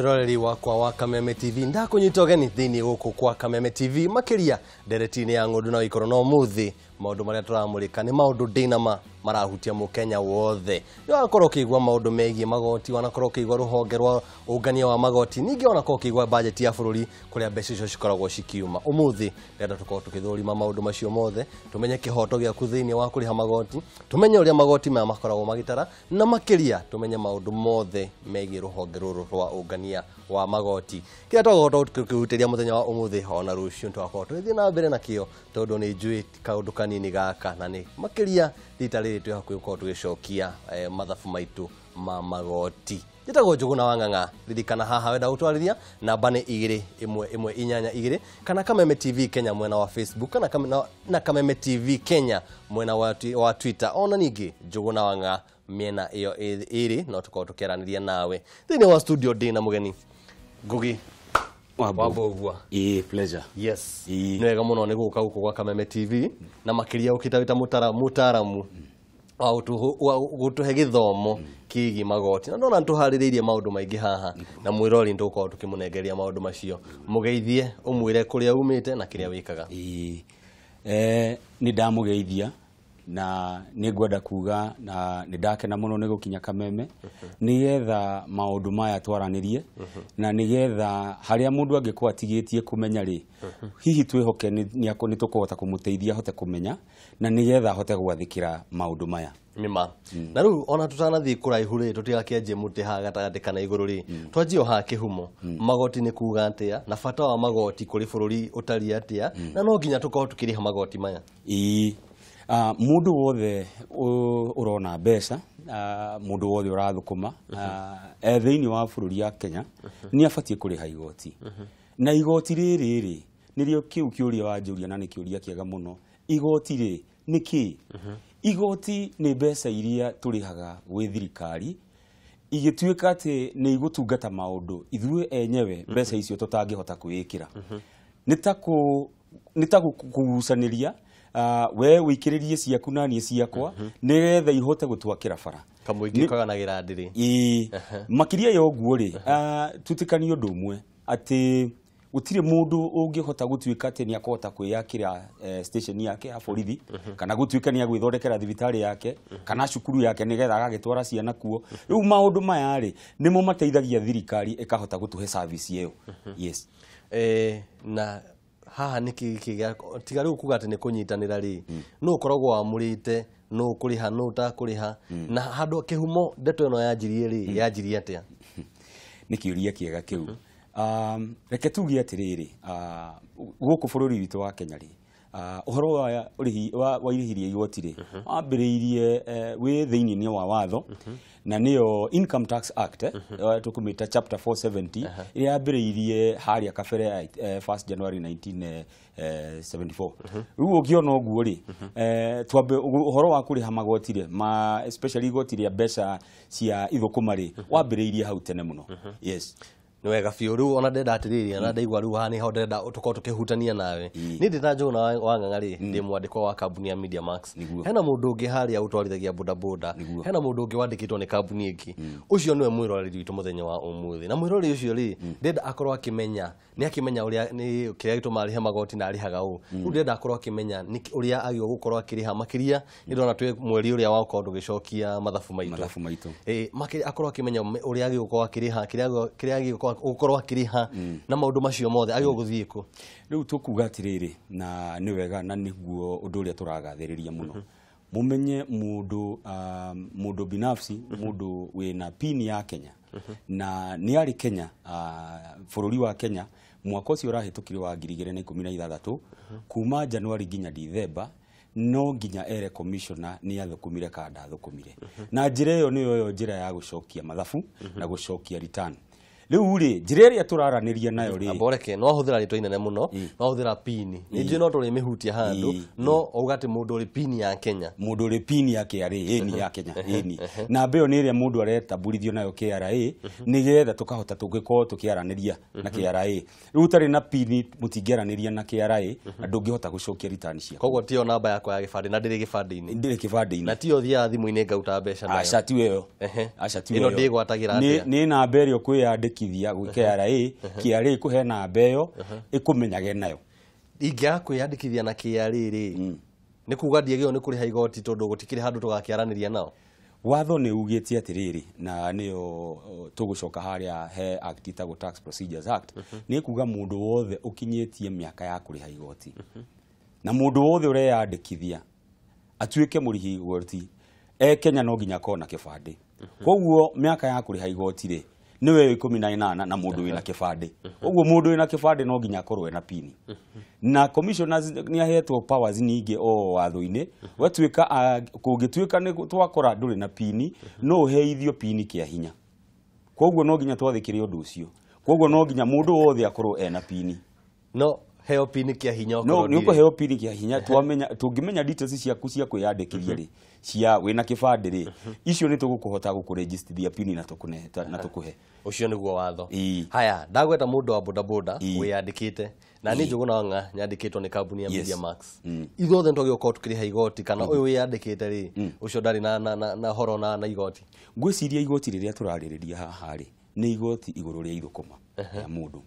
Mwiroreri wakwa wa Kameme TV ndakunyita ũgeni thĩinĩ gũkũ kwa Kameme TV makĩria ndereti-inĩ ya ng'ũndũ na wĩikoro no mũthĩ maũndũ marĩa tũramũrĩka nĩ maũndũ ndĩnama marahutia mũkenya wothe. Nĩ wakorwo ũkĩigua maũndũ megiĩ magoti, wanakorwo ũkĩigua rũhonge rwa ũngania wa magoti, ningĩ wanakorwo ũkĩigua bajeti ya bũrũri kũrĩa mbeca icio cikoragwo cikiuma. Ũmũthĩ ndĩrenda tũkorwo tũkĩthũrima maũndũ macio mothe, tũmenye kĩhoto gĩaku thĩinĩ wa kũrĩha magoti, tũmenye ũrĩa magoti maya makoragwo magĩtara, na makĩria tũmenye maũndũ mothe megiĩ rũhonge rũrũ rwa ũngania wa magoti. Kĩrĩa twagũhota gũkĩhutĩria mũthenya wa ũmũthĩ ona rũciũ nĩtũgakorwo tũgĩthiĩ na mbere nakĩo tondũ nĩ njũĩ kaũndũ kanini gaka na nĩ makĩria rita rĩrĩ twĩ hakuhĩ gũkorwo tũgĩcokia mathabu maitũ ma magoti. Njĩtagwo Njũgũna wa Ng'ang'a, ririkana haha wenda gũtwarĩria namba nĩ 2 1 1 8 2 kana Kameme TV Kenya mwena wa Facebook kana na Kameme TV Kenya mwena wa Twitter, ona ningĩ Njũgũna wa Ng'ang'a mĩena ĩyo ĩrĩ no tũkorwo tũkĩaranĩria nawe. Thĩinĩ wa studio ndĩ na mũgeni Ngugi wa Mbũgua. Ĩĩ, pleasure. Yes. Nĩ wega mũno nĩ gũka gũkũ gwa Kameme TV na makĩria ũkĩta wĩta mũtaaramu wa gũtũhe gĩthomo kĩgiĩ magoti. Na ndona nĩtũharĩrĩirie maũndũ maingĩ haha na mwĩrori nĩtũgũkorwo tũkĩmũnengeria maũndũ macio. Mũgeithie ũmwĩre kũrĩa umĩte na kĩrĩa wĩkaga. Ĩĩ. Nĩ ndamũgeithia na nĩ ngwenda kuga na nĩ ndakena mũno nĩ gũkinya Kameme nĩgetha maũndũ maya twaranĩrie na nĩgetha harĩa mũndũ angĩkorwo atigĩtie kũmenya rĩ, hihi twĩhoke nĩ tũkũhota kũmũteithia ahote kũmenya na nĩgetha ahote gwathĩkĩra maũndũ maya. Nĩma. Na rĩu ona tũtanathiĩ kũraihu rĩ, tũtigakĩanjie mũtĩ haha gatagatĩ kana igũrũ rĩ, twanjie o haha kĩhumo. Magoti nĩ kuga atĩa na bata wa magoti kũrĩ bũrũri ũtariĩ atĩa na no nginya tũkorwo tũkĩrĩha magoti maya. Ĩĩ. Mũndũ wothe ũrona mbeca, mũndũ wothe ũrathũkũma e thĩinĩ wa bũrũri ya Kenya nĩ abatiĩ kũrĩha igoti. Na igoti rĩrĩ rĩ, nĩrĩo kĩu kĩũria wanjũria na nĩ kĩũria kĩega mũno. Igoti rĩ nĩ kĩ? Igoti nĩ mbeca iria tũrĩhaga gwĩ thirikari igĩtuĩka atĩ nĩ igũtungata maũndũ ithuĩ enyewe mbeca icio tũtangĩhota kwĩĩkĩra. Nĩ ta kũgucanĩria we wĩikĩrĩrie ciaku na niĩ ciakwa nĩgetha ihote gũtwakĩra bara. Kamũingĩ kaganagĩra ndĩrĩ. Ĩĩ. Makĩria ya ũguo rĩ, twĩtĩkanie ũndũ ũmwe atĩ gũtirĩ mũndũ ũngĩhota gũtuĩka atĩ nĩ akũhota kwĩyakĩra station yake ya borithi kana gũtuĩka nĩ agwĩthondekera thibitarĩ yake kana cukuru yake nĩgetha agagĩtwara ciana kuo. Rĩu maũndũ maya rĩ nĩmo mateithagia thirikari ĩkahota gũtũhe service ĩyo. Yes. Na haha nĩ kĩ tiga rĩu kuga atĩ nĩ kũnyitanĩra rĩ, nũ ũkoragwo wamũrĩte, nũ ũkũrĩha, nũ ũtakũrĩha, na handũ kĩhumo ndeto ĩno yanjirie rĩ, yanjirie atĩa? Nĩ kĩũria kĩega kĩu. Reke tuge atĩrĩrĩ, gũkũ bũrũri witũ wa Kenya rĩ, ũhoro wa ũrĩhi wa irĩhi rĩa igoti rĩ wambĩrĩirie wĩ thĩinĩ wa watho na nĩyo Income Tax Act, tũkũmĩta chapter 470, ĩrĩa yambĩrĩirie harĩa kabere 1st January 1974. Rĩu ũngĩona ũguo rĩ, twambe ũhoro wa kũrĩha magoti rĩ, ma especially igoti rĩa mbeca cia ithũkũma rĩ, wambĩrĩirie hau tene mũno. Yes. Nĩ wega biũ. Rĩu ona ndenda atĩrĩrĩ, ona ndaigua rĩu haha nĩho ndĩrenda tũkorwo tũkĩhutania nawe. Niĩ ndĩ ta Njũgũna wa Ng'ang'a rĩ, ndĩ mwandĩkwo wa kambuni ya Media Max. Hena mũndũ ũngĩ harĩa ũtwarithagia bodaboda, hena mũndũ ũngĩ wandĩkĩtwo nĩ kambuni ĩngĩ. Ũcio nĩwe mwĩroreri witũ mũthenya wa ũmũthĩ. Na mwĩroreri ũcio rĩ, ndĩrenda akorwo akĩmenya, nĩ akĩmenya ũrĩa nĩ kĩrĩa gĩtũmaga arĩhe magoti na arĩhaga ũũ. Rĩu ndĩrenda akorwo akĩmenya nĩ ũrĩa agĩrĩirwo gũkorwo akĩrĩha makĩria nĩ ndĩrona twĩ mweri ũrĩa wa gũkorwo tũgĩcokia mathabu maitũ. Mathabu maitũ. Makĩria akorwo akĩmenya ũrĩa agĩrĩirwo gũkorwo akĩrĩha, kĩrĩa agĩrĩirwo gũkorwo akĩrĩha na maũndũ macio mothe agĩrĩirwo gũthiĩ kũ. Rĩu tũkuga atĩrĩrĩ, na nĩ wega na nĩguo ũndũ ũrĩa tũragathĩrĩria mũno. Mũmenye mũndũ mũndũ binafsi, mũndũ wĩna pin ya Kenya na nĩ arĩ Kenya, bũrũri wa Kenya mwaka ũcio ũrahĩtũkire wa 2016 kuma January nginya Dithemba no nginya ere commissioner nĩ athũkũmire kana ndathũkũmire. Na njĩra ĩyo nĩyo yo njĩra ya gũcokia mathabu na gũcokia return. Rĩu rĩ, njĩra ĩrĩa tũraranĩria nayo rĩ, Amboreke no ahũthĩra rĩtwa inene mũno, no ahũthĩra pini. Nĩ njũĩ no tũrĩmĩhutia handũ, no auga atĩ mũndũ ũrĩ pini ya Kenya. Mũndũ ũrĩ pini ya KRA, ĩni ya Kenya, ĩni. Namba ĩyo nĩ ĩrĩa mũndũ aretambũrithio nayo KRA, nĩgetha tũkahota tũgĩkorwo tũkĩaranĩria na KRA. Rĩu ũtarĩ na pini mũtingĩaranĩria na KRA na ndũngĩhota gũcokia return ciaku. Koguo tiyo namba yakwa ya gĩbandĩ na ndĩrĩ gĩbandĩ-inĩ. Ndĩrĩ gĩbandĩ-inĩ. Na tiyo thiaga thimũ-inĩ ngauta mbeca nayo. Aca tiwe ĩyo. Aca tiwe Ĩno ĩyo. ndĩgwatagĩra atĩa? Nĩ namba ĩrĩa ũkwĩyandĩkithia kwĩyandĩkithia gwĩ KRA, KRA ĩkũhe namba ĩyo ĩkũmenyage nayo. Ingĩaga kwĩyandĩkithia na KRA rĩ, nĩ kuga ndiagĩrĩirwo nĩ kũrĩha igoti tondũ gũtikĩrĩ handũ tũgakĩaranĩria nao? Watho nĩ ugĩte atĩrĩrĩ, na nĩyo tũgũcoka harĩa he act ĩtagwo Tax Procedures Act, nĩ kuga mũndũ wothe ũkinyĩtie mĩaka ya kũrĩha igoti na mũndũ wothe ũreyandĩkithia atuĩke mũrĩhi igoti e Kenya no nginya akorwo na kĩbandĩ. Koguo mĩaka ya kũrĩha igoti rĩ nĩwe 18 na mũndũ wĩna kĩbandĩ. Ũguo mũndũ wĩna kĩbandĩ no nginya akorwo ena pini. Na commissioners nĩ ahetwo powers nyingĩ o watho-inĩ, watuĩka kũngĩtuĩka nĩ twakora ndũrĩ na pini, no ũheithio pini kĩa hinya. Koguo no nginya twathĩkĩre ũndũ ũcio. Koguo no nginya mũndũ wothe akorwo ena pini. No heo pini kĩa hinya No okorwo nĩ ndirĩ. ũkũheo pini kĩa hinya twamenya tũngĩmenya details ciaku cia kwĩyandĩkithia rĩ, cia wĩna kĩbandĩ rĩ, icio nĩ tũgũkũhota gũkũregistithia pini na tũkũne na tũkũhe. Ũcio nĩguo watho. Ĩĩ. Haya, ndagweta mũndũ wa bodaboda Ĩĩ. wĩyandĩkĩte na niĩ Njũgũna Wang'a nyandĩkĩtwo nĩ kambuni ya Yes. Media Max. Ithuothe nĩ twagĩrĩirwo gũkorwo tũkĩrĩha igoti kana ũyũ wĩyandĩkĩte rĩ, ũcio ndarĩ na horo na igoti. Ngwĩciria igoti rĩrĩa tũrarĩrĩria haha rĩ nĩ igoti igũrũ rĩa ithũkũma ya mũndũ.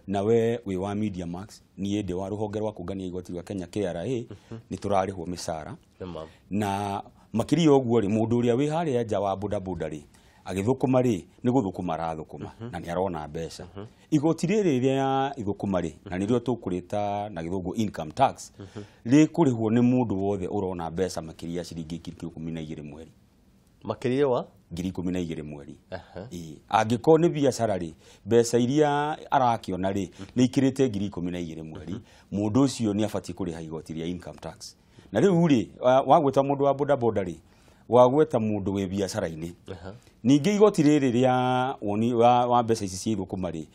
Na we wĩ wa Media Max, niĩ ndĩ wa rũhonge rwa kũngania igoti rwa Kenya KRA, nĩ tũrarĩhwo mĩcara. Nĩma. Na makĩria ũguo rĩ, mũndũ ũrĩa wĩ harĩa nja wa bodaboda rĩ agĩthũkũma rĩ nĩ gũthũkũma arathũkũma na nĩ arona mbeca. Igoti rĩrĩ rĩa ithũkũma rĩ, na nĩrĩo tũkũrĩta na gĩthũngũ income tax, rĩkũrĩhwo nĩ mũndũ wothe ũrona mbeca makĩria ya ciringi 12,000 mweri. Makĩria wa 12,000 mweri. Ĩĩ. Angĩkorwo nĩ biacara rĩ, mbeca iria arakĩona rĩ nĩ ikĩrĩte 12,000 mweri, mũndũ ũcio nĩ abatiĩ kũrĩha igoti rĩa income tax. Na rĩu rĩ, wagweta mũndũ wa bodaboda rĩ, wagweta mũndũ wĩ biacara-inĩ. Ningĩ igoti rĩrĩ rĩa woni wa mbeca ici cia ithũkũma rĩ,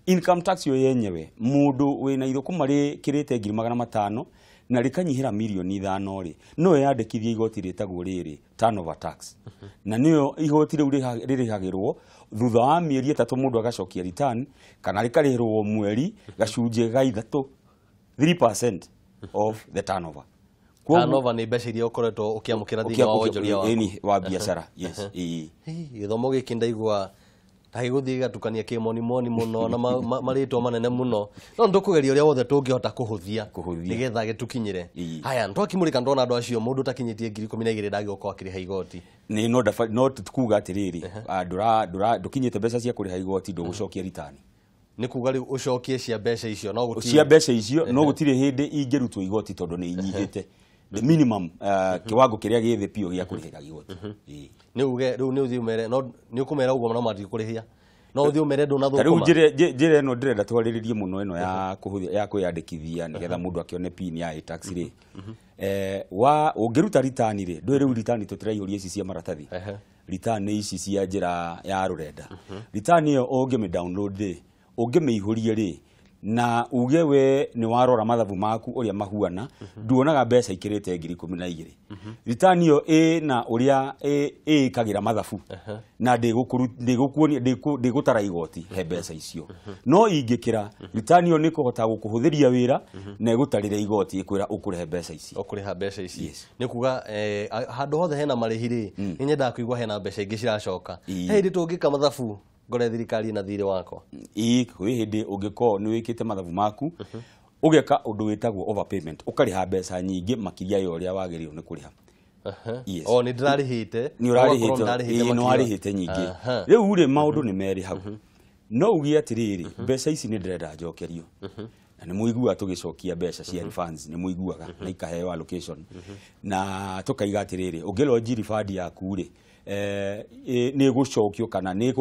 income tax yo yenyewe, mũndũ wĩna ithũkũma rĩkĩrĩte 500,000 na rĩkanyihĩra 5 mirioni rĩ, no eyandĩkithie igoti rĩtagwo rĩrĩ turnover tax. Na nĩyo igoti rĩu rĩrĩhagĩrwo thutha wa mĩeri 3 mũndũ agacokia return, kana rĩkarĩhĩrwo mweri gacunjĩ ga ithatũ, 3% of the turnover. Turnover nĩ mbeca iria ũkoretwo ũkĩamũkĩra thĩinĩ wa wonjoria waku. Ĩni, wa biacara, yes. Ĩĩ. Hii, gĩthomo gĩkĩ ndaigua ta gĩgũthiĩ gĩgatukania kĩmonimoni mũno na marĩtwa manene mũno, no nĩtũkũgeria ũrĩa wothe tũngĩhota kũhũthia Kũhũthia. nĩgetha gĩtũkinyĩre. Ĩĩ. Haya, twakĩmũrĩka ndona andũ acio mũndũ ũtakinyĩtie 12,000 ndagĩũka akĩrĩha igoti. Nĩ no ndaba no tukuga atĩrĩrĩ, ndũra ndũkinyĩte mbeca cia kũrĩha igoti ndũgũcokia return. Nĩ kuga rĩu ũcokie cia mbeca icio no gũtirĩ cia mbeca icio no gũtirĩ hĩndĩ ingĩrutwo igoti tondũ nĩ inyihĩte the minimum kiwango kĩrĩa gĩ thĩ biũ gĩa kũrĩhĩra igoti. Ĩĩ. Nĩ uge rĩu nĩ ũthiĩ ũmere no nĩ ũkũmera ũguo no matikũrĩhia no ũthiĩ ũmere Ta rĩu ndũnathũkũma. njĩra ĩno ndĩrenda twarĩrĩrie mũno ĩno ya kũhũthia ya kwĩyandĩkithia nĩgetha mũndũ akĩone pin ya iTax rĩ, wa ũngĩruta return rĩ, ndũĩ rĩu return tũtiraihũria ici cia maratathi, return nĩ ici cia njĩra ya rũrenda. Return ĩyo ũngĩmĩ download rĩ, ũngĩmĩihũrie rĩ, na uge we nĩ warora mathabu maku ũrĩa mahuana, nduonaga mbeca ikĩrĩte 12,000, return ĩyo ĩna ũrĩa ĩĩkagĩra mathabu na ndĩgũkuonia ndĩgũtara igoti he mbeca icio. No ingĩkĩra, return ĩyo nĩ kũhota gũkũhũthĩria wĩra na ĩgũtarĩre igoti ĩkwĩra ũkũrĩhe mbeca ici. Ũkũrĩha mbeca ici. Yes. Nĩ kuga handũ hothe hena marĩhi rĩ, nĩ nyendaga kũigua hena mbeca ingĩ ciracoka. Ĩĩ. He hĩndĩ tũngĩka mathabu ngore thirikari ĩna thirĩ wakwa? Ĩĩ, kwĩ hĩndĩ ũngĩkorwo nĩ wĩkĩte mathabu maku ũgeka ũndũ wĩtagwo overpayment, ũkarĩha mbeca nyingĩ makĩria ya ũrĩa wagĩrĩirwo nĩ kũrĩha. Yes. O nĩ ndĩrarĩhĩte. Nĩ ũgakorwo ũrarĩhĩte. nĩndarĩhĩte Ĩĩ, nĩ makĩria. warĩhĩte nyingĩ. Rĩu rĩ, maũndũ nĩ merĩ hau. No uge atĩrĩrĩ, mbeca ici nĩ ndĩrenda njokerio, na nĩ mũiguaga tũgĩcokia mbeca cia refunds, nĩ mũiguaga na ikaheo allocation, na tũkaiga atĩrĩrĩ, ũngĩlodge refund yaku rĩ, nĩ ĩgũcokio kana nĩ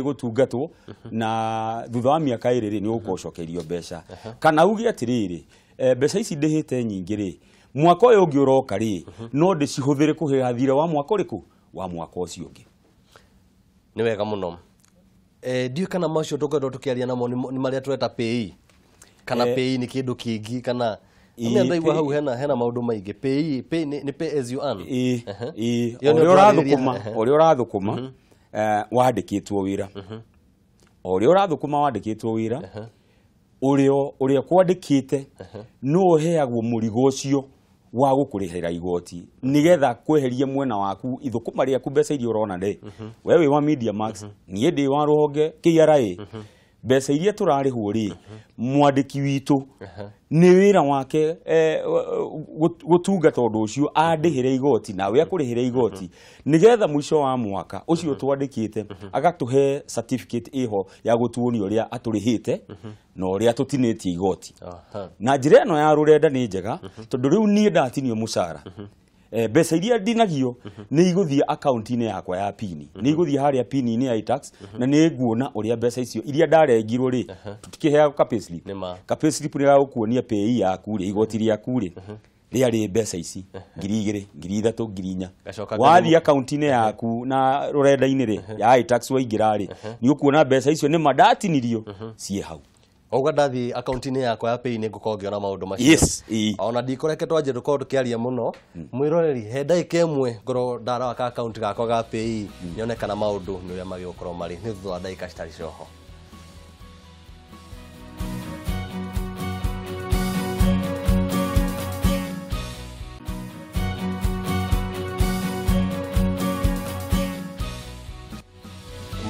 ĩgũtungatwo, na thutha wa mĩaka 2 rĩ, nĩ ũgũkorwo ũcokeirio mbeca. Kana uge atĩrĩrĩ, mbeca ici ndĩhĩte nyingĩ rĩ, mwaka ũyũ ũngĩ ũroka rĩ, no ndĩcihũthĩre kũrĩha thirĩ wa mwaka ũrĩkũ, wa mwaka ũcio ũngĩ. Nĩ wega mũno. Ndiũĩ kana macio tũkoretwo tũkĩaria namo nĩ marĩa tũreta PAYE kana PAYE nĩ kĩndũ kĩngĩ kana nĩ ndaigua hau hena maũndũ maingĩ. PAYE, pay nĩ pay as you earn. Ĩĩ, ĩĩ. Ĩyo nĩyo ũrĩa twarĩrĩria. ũrathũkũma, ũrĩa ũrathũkũma wandĩkĩtwo wĩra, o ũrĩa ũrathũkũma wandĩkĩtwo wĩra, ũrĩa ũrĩa kwandĩkĩte no ũheagwo mũrigo ũcio wa gũkũrĩhĩra igoti nigetha kweherie mwena waku ithũkũma rĩaku mbeca iria ũrona rĩ we wĩ wa Media Max niĩ ndĩ wa rũhonge KRA mbeca iria tũrarĩhwo rĩ mwandĩki witũ nĩ wĩra wake gũtungata ũndũ ũcio andĩhĩre igoti nawe akũrĩhĩre igoti nigetha mũico wa mwaka ũcio twandĩkĩte agatũhe certificate ĩho ya gũtuonia ũrĩa atũrĩhĩte na ũrĩa tũtinĩtie igoti. Na njĩra ĩno ya rũrenda nĩ njega tondũ rĩu niĩ ndatinio mũcara mbeca iria ndinagio nĩ igũthiĩ akaunti-inĩ yakwa ya pini nĩ igũthiĩ harĩa pini-inĩ ya iTax na nĩ nguona ũrĩa mbeca icio iria ndarengirwo rĩ tũtikĩheagwo ka payslip ka payslip nĩ gagũkuonia pay yaku rĩ igoti rĩaku rĩ rĩarĩ mbeca ici 2,000 3,000 4,000 wathiĩ akaunti-inĩ yaku na rũrenda-inĩ rĩ ya iTax waingĩra rĩ nĩ ũkuona mbeca icio nĩ mandatinirio ciĩ hau. Oga ndathi akaunti-inĩ yakwa ya pay nĩ ngũkorwo ngĩona maũndũ macio. Yes. Ona ndikoreke twanjie tũkorwo tũkĩaria mũno mwĩroreri he ndagĩka ĩmwe ngorwo ndarora ka akaunti gakwa ga pay nyone kana maũndũ nĩ ũrĩa magĩgũkorwo marĩ nĩ thutha wa ndagĩka citarĩ coho.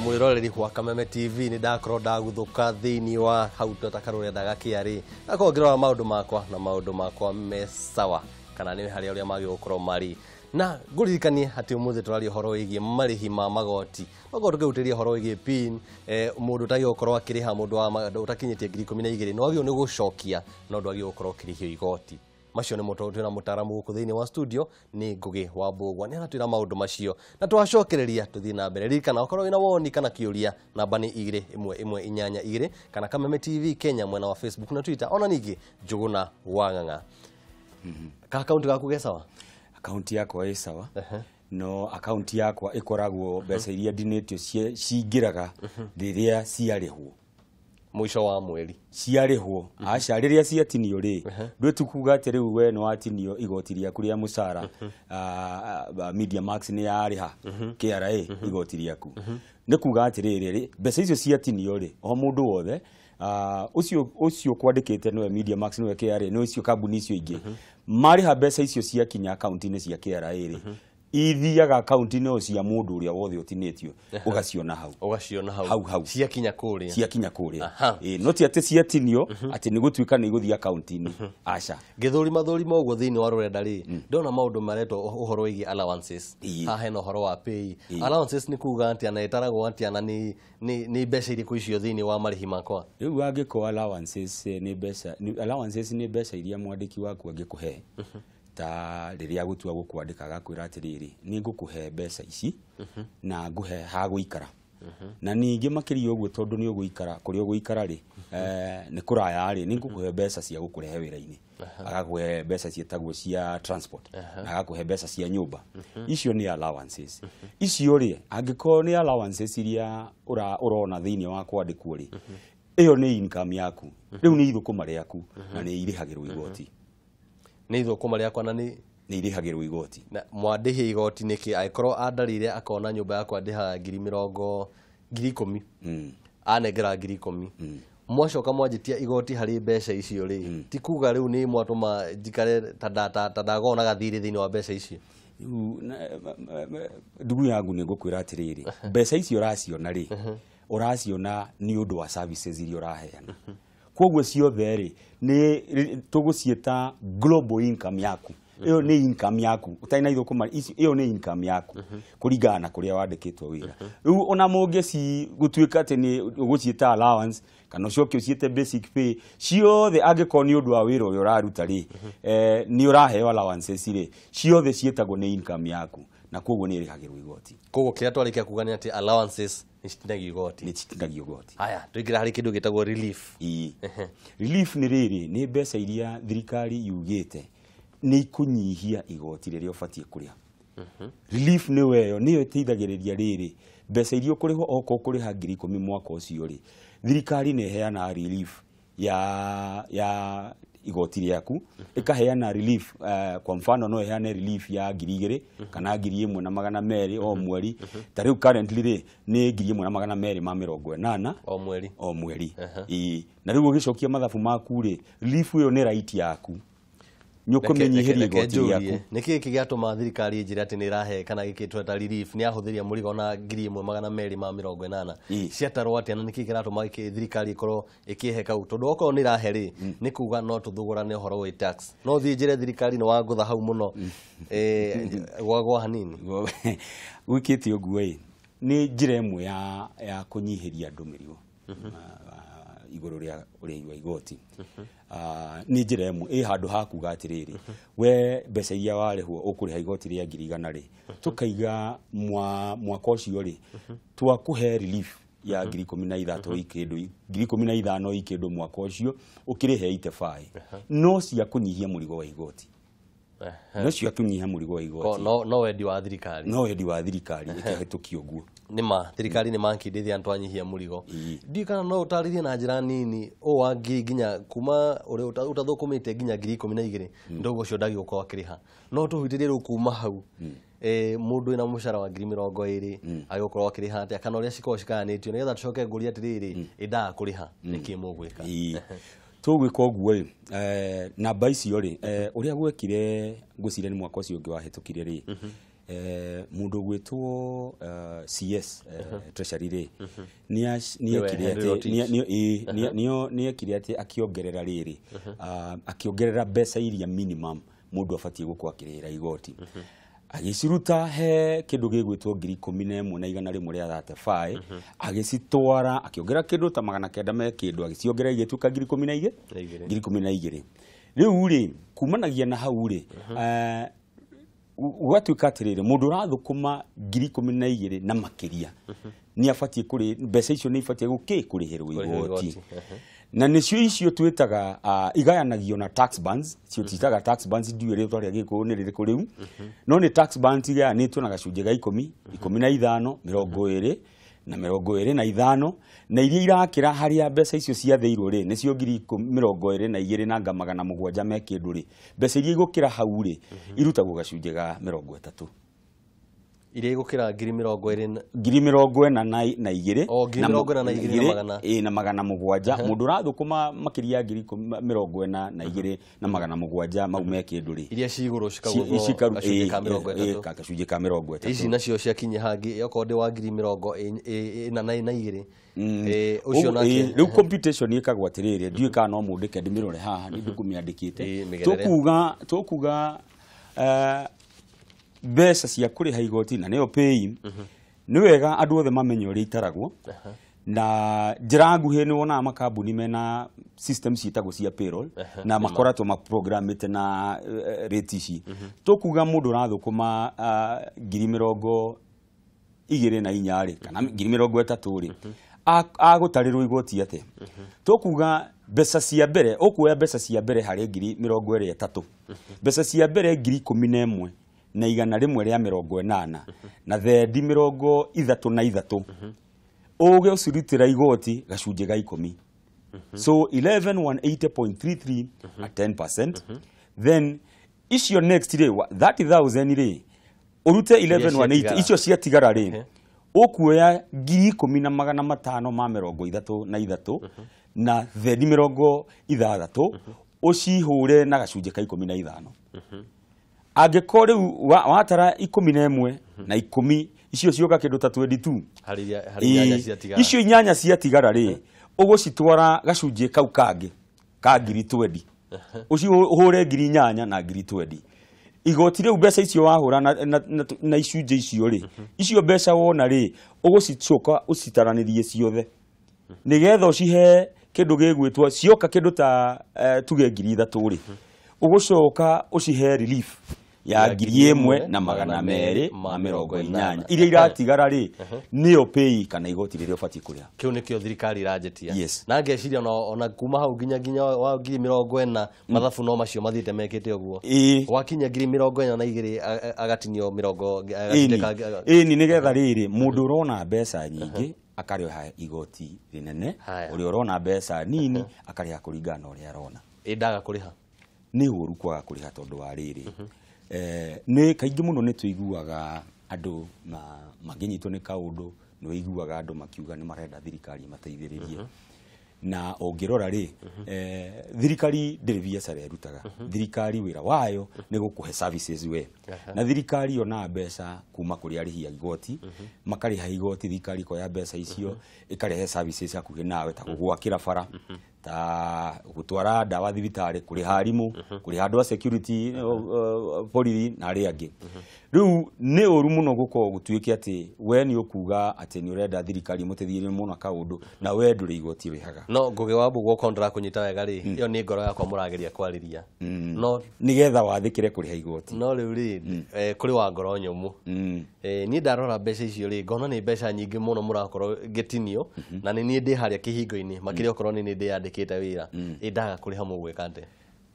Mwiroreri wa Kameme TV ni ndakorwo ndaguthuka thiini wa hau tweta karurenda ga KRA ndakorwo ngirora maundu makwa na maundu makwa me sawa kana ni haria uria magigukorwo mari na nguririkanie ati umuthi turaria uhoro wigie marihi ma magoti okorwo tukihutiria uhoro wigie pin mundu utagigukorwo akiriha mundu wa utakinyitie 12,000 no agio ni gucokia no ndwagio gukorwo ukirihio igoti macio ni muto twina mutaramu guku thiini wa studio ni Ngugi wa Mbugua ni aratwira maundu macio na twacokereria tuthie na mbere ririkana okorwo wina woni kana kiuria namba ni 2 1 1 8 2 kana Kameme TV Kenya mwena wa Facebook na Twitter ona ningi Njuguna wa Ng'ang'a. Ka account gaku ge sawa? Account yakwa ĩ sawa. No account yakwa ĩkoragwo mbeca iria ndinĩtio cingĩraga rĩrĩa ciarĩhwo mwisho wa mweri ciarĩhwo aca rĩrĩa ciatinio rĩ ndwĩ kuga atĩ rĩu we nĩ watinio igoti rĩaku rĩa mũcara Media Max nĩ yarĩha KRA igoti rĩaku nĩ kuga atĩrĩrĩ mbeca icio ciatinio rĩ o mũndũ wothe ũcio kwandĩkĩte nĩwe Media Max nĩwe KRA nĩ icio kambuni icio ingĩ marĩha mbeca icio ciakinya akaunti-inĩ cia KRA rĩ ithiaga akaunti-inĩ cia mũndũ ũrĩa wothe ũtinĩtio ũgaciona hau ũgaciona hau hau ciakinya kũrĩa ciakinya kũrĩa no ti atĩ ciatinio atĩ nĩ gũtuĩka nĩ igũthiĩ akaunti-inĩ aca ngĩthũrima thũrima ũguo thĩinĩ wa rũrenda rĩ ndona maũndũ maretwo ũhoro wĩgiĩ allowances haha hena ũhoro wa pay allowances nĩ kuga atĩa na ĩtaragwo atĩa na nĩ mbeca irĩkũ icio thĩinĩ wa marĩhi makwa rĩu angĩkorwo allowances nĩ mbeca allowances nĩ mbeca iria mwandĩki waku angĩkũhe ta rĩrĩa gũtua gũkwandĩka agakwĩra atĩrĩrĩ nĩ ngũkũhe mbeca ici na ngũhe ha gũikara na ningĩ makĩria ũguo tondũ nĩ ũgũikara kũrĩa ũgũikara rĩ nĩ kũraya rĩ nĩ ngũkũhe mbeca cia gũkũrehe wĩra-inĩ agakũhe mbeca ciĩtagwo cia transport na agakũhe mbeca cia nyũmba icio nĩ allowances icio rĩ angĩkorwo nĩ allowances iria ũrona thĩinĩ wa kwandĩkwo rĩ ĩyo nĩ income yaku rĩu nĩ ithũkũma rĩaku na nĩ irĩhagĩrwo igoti nĩ ithũkũma rĩakwa na nĩ irĩhagĩrwo igoti na mwandĩhi igoti nĩkĩ angĩkorwo andarĩire akona nyũmba yakwa ndĩhaga 10,000 anengera 10,000 mwacoka mwanjĩtia igoti harĩ mbeca icio rĩ ti kuga rĩu nĩ mwatũma njikare ta ndagona gathirĩ thĩinĩ wa mbeca icio ndugu yangu nĩ ngũkwĩra atĩrĩrĩ mbeca icio ũraciona rĩ ũraciona nĩ ũndũ wa services iria ũraheana koguo ciothe rĩ nĩ tũgũciĩta global income yaku ĩyo nĩ income yaku ũtarĩ na ithũkũma ĩyo nĩ income yaku kũringana na kũrĩa wandĩkĩtwo wĩra rĩu ona mũngĩci gũtuĩka atĩ nĩ ũgũciĩta allowance kana ũcoke ũciĩte basic pay ciothe angĩkorwo nĩ ũndũ wa wĩra ũrĩa ũraruta rĩ nĩ ũraheo allowances rĩ ciothe ciĩtagwo nĩ income yaku na koguo nĩ ĩrĩhagĩrwo igoti koguo kĩrĩa twarĩkia kuga nĩ atĩ allowances nĩ citinagio igoti nĩ citinagio igoti haya tũingĩra harĩ kĩndũ gĩtagwo relief relief nĩ rĩrĩ nĩ mbeca iria thirikari yugĩte nĩ ikũnyihia igoti rĩrĩa ũbatiĩ kũrĩha relief nĩ weyo nĩyo ĩteithagĩrĩria rĩrĩ mbeca iria ũkũrĩhwo okorwo ũkũrĩha 10,000 mwaka ũcio rĩ thirikari nĩ ĩheanaga relief ya igoti rĩaku ĩkaheana relief kwa mfano no ĩheane relief ya 2,000 kana 1,200 o mweri ta rĩu currently rĩ nĩ 1,280 o mweri o mweri na rĩu ũgĩcokia mathabu maku rĩ relief ĩyo nĩ right yaku Nĩ ũkũmĩnyihĩria igoti rĩaku. Nĩkĩ gĩkĩ gĩatũma thirikari ĩnjĩre atĩ nĩ ĩrahe kana gĩkĩtwo ta relief, nĩ yahũthĩria mũrigo na 1280 ciatarwo atĩa, na nĩkĩ kĩratũma thirikari ĩkorwo ĩkĩhe kau? Tondũ okorwo nĩ ĩrahe rĩ, nĩ kuga no tũthũgũrane ũhoro wĩ tax. No thiĩ njĩre thirikari nĩ wangũtha hau mũno gwagwa hanini. Gwĩkĩte ũguo ĩ, nĩ njĩra ĩmwe ya kũnyihĩria andũ mĩrigo igũrũ rĩa ũrĩhi wa igoti. Nĩ njĩra ĩmwe ĩ handũ ha kuga atĩrĩrĩ, we mbeca iria warĩhwo ũkũrĩha igoti rĩa 100,000 rĩ, tũkaiga mwaka ũcio rĩ, twakũhe relief ya 13,000 ikĩndũ 15,000 ikĩndũ mwaka ũcio ũkĩrĩhe 85, no cia kũnyihia mũrigo wa igoti. No cia kũnyihia mũrigo wa igoti. No wendi wa thirikari. No wendi wa thirikari ĩkĩhĩtũkio ũguo. Nĩma thirikari nĩ mankindithia twanyihia mũrigo. Ndiũĩ kana no ũtarĩrie na njĩra nini ũũ wa ngiri nginya kuma ũrĩa ũtathũkũmĩte nginya 12,000 ndogo ũcio ndagĩgũkorwo akĩrĩha. No tũhutĩrie rĩu kuma hau mũndũ wĩna mũcara wa 20,000 agĩgũkorwo akĩrĩha atĩa, kana ũrĩa cikoragwo cigayanĩtio, nĩgetha tũcoke ngũrie atĩrĩrĩ, ĩndaga kũrĩha nĩkĩ mũgwĩka? Tũgwĩka ũguo rĩ, namba icio rĩ, ũrĩa gwekire ngwĩciria nĩ mwaka ũcio ũngĩ wahĩtũkire rĩ, mũndũ ũgwĩtwo CS Treasury rĩ, nĩekire atĩ akĩongerera rĩrĩ, akĩongerera mbeca iria minimum mũndũ abatiĩ gũkorwo akĩrĩhĩra igoti. Agĩciruta he kĩndũ gĩgwĩtwo 11,135, agĩcitwara akĩongerera kĩndũ ta 900 me kĩndũ, agĩciongerera igĩtuĩka 12,000 12,000. Rĩu rĩ, kumanagia na hau rĩ, gwatuĩka atĩrĩrĩ, mũndũ ũrathũkũma 12,000 na makĩria nĩ abatiĩ kũrĩ mbeca icio, nĩ ibatiĩ kũrĩhĩrwo igoti. Na nĩcio icio twĩtaga igayanagio na tax bands, cio twĩtaga tax bands, ndiũĩ rĩtwa rĩa Gĩkũyũ nĩ rĩrĩkũ rĩu, no nĩ tax bands igayanĩtio na gacunjĩ ga 10, 15, 20 na 25, na iria irakĩra harĩa mbeca icio ciathĩirwo rĩ, nĩcio 22,700 na me kĩndũ rĩ, mbeca iria igũkĩra hau rĩ, irutagwo gacunjĩ ga 30. Iria igũkĩra 20,000 42,000 na 700. Mũndũ ũrathũkũma makĩria ya 42,700 mau me kĩndũ rĩ, iria ci igũrũ cikagũthwo gacunjĩ ka 30. Ici nacio ciakinya hangĩ okorwo ndĩ wa 42,000 ũcio nake. Rĩu computation ĩkagwo atĩrĩrĩ, ndiũĩ kana no mũndĩke ndĩmĩrore haha, nĩ ndĩkũmĩandĩkĩte. Tũkuga mbeca cia kũrĩha igoti na nĩyo pay, nĩ wega andũ othe mamenye ũrĩa itaragwo. Na njĩra nguhĩ nĩ wonaga makambuni mena system ciĩtagwo cia payroll na makoretwo maprogramĩte na rate ici. Tũkuga mũndũ ũrathũkũma 24,000 rĩ, kana 30,000 rĩ, agũtarĩrwo igoti atĩa? Tũkuga mbeca cia mbere, ũkuoya mbeca cia mbere harĩ 23,000, mbeca cia mbere 11,180 na thendi 33, ũge ũcirutĩra igoti gacunjĩ ga 10. So 11,180.33 at 10%. Then icio next rĩ, 30,000 rĩ, ũrute 11,180 icio ciatigara rĩ, ũkuoya 10,533 na thendi 60 ũcihũre na gacunjĩ ka 15. Angĩkorwo rĩu watara 11 na 10 icio cioka kĩndũ ta 22, icio inyanya ciatigara rĩ, ũgũcitwara gacunjĩ kau kangĩ ka 20,000, ũcihũre 8,000 na 20,000. Igoti rĩu mbeca icio wahũra na icunjĩ icio rĩ, icio mbeca wona rĩ, ũgũcicoka ũcitaranĩrie ciothe nĩgetha ũcihe kĩndũ gĩgwĩtwo cioka kĩndũ ta tuge 3,000 rĩ, ũgũcoka ũcihe relief ya 1,280 iria iratigara rĩ, nĩyo pay kana igoti rĩrĩa ũbatiĩ kũrĩha. Kĩu nĩkĩo thirikari ĩranjĩtia. Na ngeciria ona kuma hau nginya wa 40,000 mathabu no macio mathiĩte mekĩte ũguo. Wakinya 42,000 agatinio 20. Ĩni nĩgetha rĩrĩ, mũndũ ũrona mbeca nyingĩ akarĩha igoti rĩnene, ũrĩa ũrona mbeca nini akarĩha kũringana na ũrĩa arona. Ĩndaga kũrĩha nĩ ũru kwaga kũrĩha tondũ wa rĩrĩ, nĩ kaingĩ mũno nĩ tũiguaga andũ mangĩnyitwo nĩ kaũndũ, nĩ ũiguaga andũ makiuga nĩ marenda thirikari ĩmateithĩrĩrie. Na ũngĩrora rĩ, thirikari ndĩrĩ biacara ĩrutaga. Thirikari wĩra wayo nĩ gũkũhe services we. Na thirikari yonaga mbeca kuma kũrĩ arĩhi a igoti, makarĩha igoti, thirikari ĩkoya mbeca icio ĩkarehe services hakuhĩ nawe, ta gũgwakĩra bara, ta gũtwara ndawa thibitarĩ, kũrĩha arimũ, kũrĩha andũ a security, borithi na arĩa angĩ. Rĩu nĩ ũru mũno gũkorwo gũtuĩke atĩ we nĩ ũkuga atĩ nĩ ũrenda thirikari ĩmũteithĩrĩrie mũno kaũndũ na we ndũrĩ igoti ũrĩhaga. No Ngugi wa Mbugua okorwo ndĩrakũnyita wega rĩ, ĩyo nĩ ngoro yakwa mũrageria kwarĩria. No nĩgetha wathĩkĩre kũrĩha igoti. No rĩu rĩ, kũrĩ wa ngoro nyũmũ. Niĩ ndarora mbeca icio rĩ, ngona nĩ mbeca nyingĩ mũno mũrakorwo ngĩtinio, na nĩ niĩ ndĩ harĩa kĩhingo-inĩ, makĩria okorwo nĩ niĩ ndĩyandĩkĩte wĩra. Ĩ ndaga kũrĩha mũgwĩka atĩa?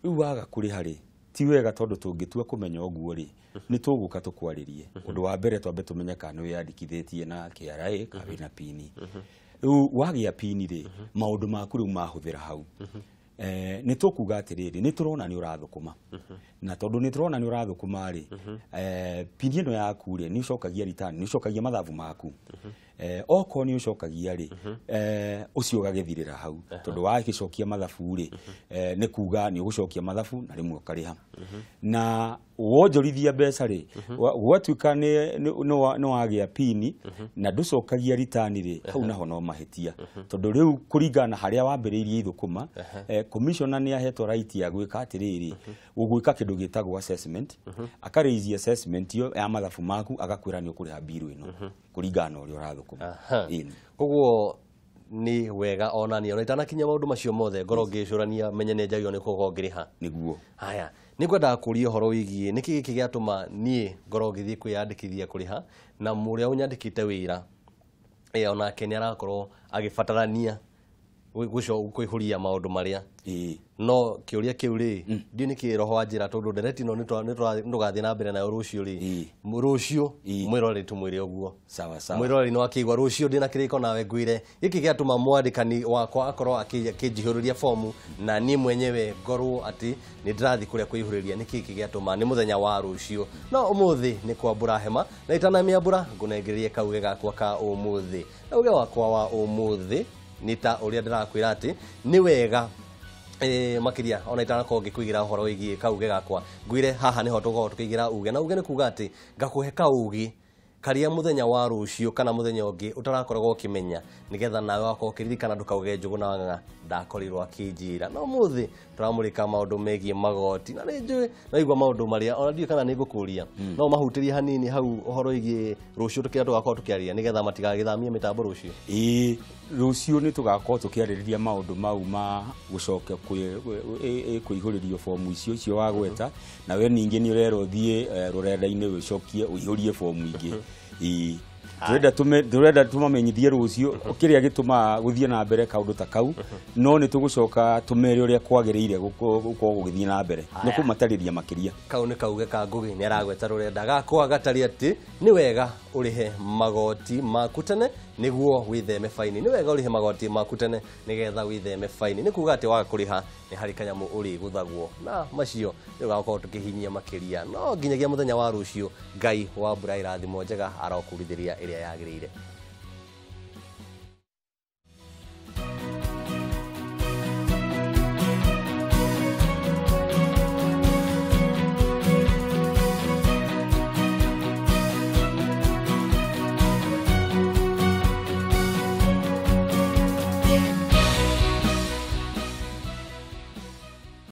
Rĩu waga kũrĩha rĩ, ti wega, tondũ tũngĩtua kũmenya ũguo rĩ, nĩ tũgũka tũkwarĩrie. Ũndũ wa mbere twambe tũmenye kana nĩ wĩyandĩkithĩtie na KRA kana wĩna pini. Rĩu wagĩa pini rĩ, maũndũ maku rĩu mahũthĩra hau. Nĩ tũkuga atĩrĩrĩ, nĩ tũrona nĩ ũrathũkũma, na tondũ nĩ tũrona nĩ ũrathũkũma rĩ, pini ĩno yaku rĩ, nĩ ũcokagia return, nĩ ũcokagia mathabu maku. Okorwo nĩ ũcokagia rĩ, ũcio ũgagĩthirĩra hau, tondũ wagĩcokia mathabu rĩ, nĩ kuga nĩ ũgũcokia mathabu na rĩmwe ũkarĩha. Na wonjorithia mbeca rĩ, gwatuĩka nĩ wagĩa pini na ndũcokagia return rĩ, hau naho no mahĩtia, tondũ rĩu kũringana na harĩa wambĩrĩirie ithũkũma, commissioner nĩ ahetwo right ya gwĩka atĩrĩrĩ, gũgwĩka kĩndũ gĩtagwo assessment, akaraise assessment ĩyo ya mathabu maku, agakwĩra nĩ ũkũrĩha bill ĩno kũringana na ũrĩa ũrathũkũma. Ĩni. Koguo nĩ wega ona niĩ ona itanakinya maũndũ macio mothe ngorwo ngĩcũrania menye nĩ njagĩrĩirwo nĩ gũkorwo ngĩrĩha. Nĩguo. Haya, nĩ ngwendaga kũria ũhoro wĩgiĩ nĩkĩ gĩkĩ gĩatũma niĩ ngorwo ngĩthiĩ kwĩyandĩkithia kũrĩha, na mũrĩa ũnyandĩkĩte wĩra onake nĩ arakorwo agĩbatarania kũihũria maũndũ marĩa. No kĩũria kĩu rĩ, ndiũĩ nĩkĩ roho wanjĩra, tondũ ndereti ĩno nĩ tũgathiĩ na mbere nayo rũciũ rĩ. Rũciũ mwĩroreri tũmwĩre ũguo. Sawa sawa. Mwĩroreri nĩ wakĩigua rũciũ ndĩna kĩrĩko nawe ngwĩre gĩkĩ gĩatũma mwandĩkani wakwa akorwo akĩnjihũrĩria fomu na niĩ mwenyewe ngorwo atĩ nĩ ndĩrathiĩ kũrĩa kũihũrĩria, nĩkĩ gĩkĩ gĩatũma nĩ mũthenya wa rũciũ. No ũmũthĩ nĩ kwambũra hema, na itanamĩambũra ngũnengererie kauge gakwa ka ũmũthĩ. Na uge wakwa wa ũmũthĩ nĩ ta ũrĩa ndĩrakwĩra atĩ nĩ wega, makĩria ona itanakorwo ngĩkũigĩra ũhoro wĩgiĩ kauge gakwa, ngwĩre haha nĩho tũkorwo tũkĩigĩra uge. Na uge nĩ kuga atĩ ngakũhe kaugi karĩa mũthenya wa rũciũ kana mũthenya ũngĩ ũtarakoragwo ũkĩmenya, nĩgetha nawe wakorwo ũkĩririkana ndũkauge Njũgũ na Wang'ang'a ndakorirwo akĩnjĩra. No ũmũthĩ tũramũrĩka maũndũ megiĩ magoti, na nĩ njũĩ naigua maũndũ marĩa ona ndiũĩ kana nĩ ngũkũria no mahutĩrie hanini hau ũhoro wĩgiĩ rũciũ tũkĩrĩa tũgakorwo tũkĩaria, nĩgetha matigagĩthamie mĩtambo rũciũ. Ĩĩ, rũciũ nĩ tũgakorwo tũkĩarĩrĩria maũndũ mau ma gũcoka kũihũrĩrio fomu icio wagweta, na we ningĩ nĩ ũrerwo ũthiĩ rũrenda-inĩ ũcokie ũihũrie fomu ingĩ. Ĩĩ, tũrenda tũmamenyithie rũciũ kĩrĩa gĩtũmaga gũthiĩ na mbere kaũndũ ta kau, no nĩ tũgũcoka tũmere ũrĩa kwagĩrĩire gũkorwo gũgĩthiĩ na mbere nĩ kũmatarĩria makĩria. Kau nĩ kauge ka Ngugi, nĩ aragweta rũrenda gakwa gatarĩ atĩ nĩ wega ũrĩhe magoti maku tene nĩguo wĩtheme baini. Nĩ wega ũrĩhe magoti maku tene nĩgetha wĩtheme baini, nĩ kuga atĩ waga kũrĩha nĩ harĩ kanyamũ ũrĩgũthagwo, na macio nĩ ũgakorwo tũkĩhinyia makĩria. No nginyagia mũthenya wa rũciũ, Ngai wa mbura irathimo njega arokurithĩria ĩrĩa yagĩrĩire.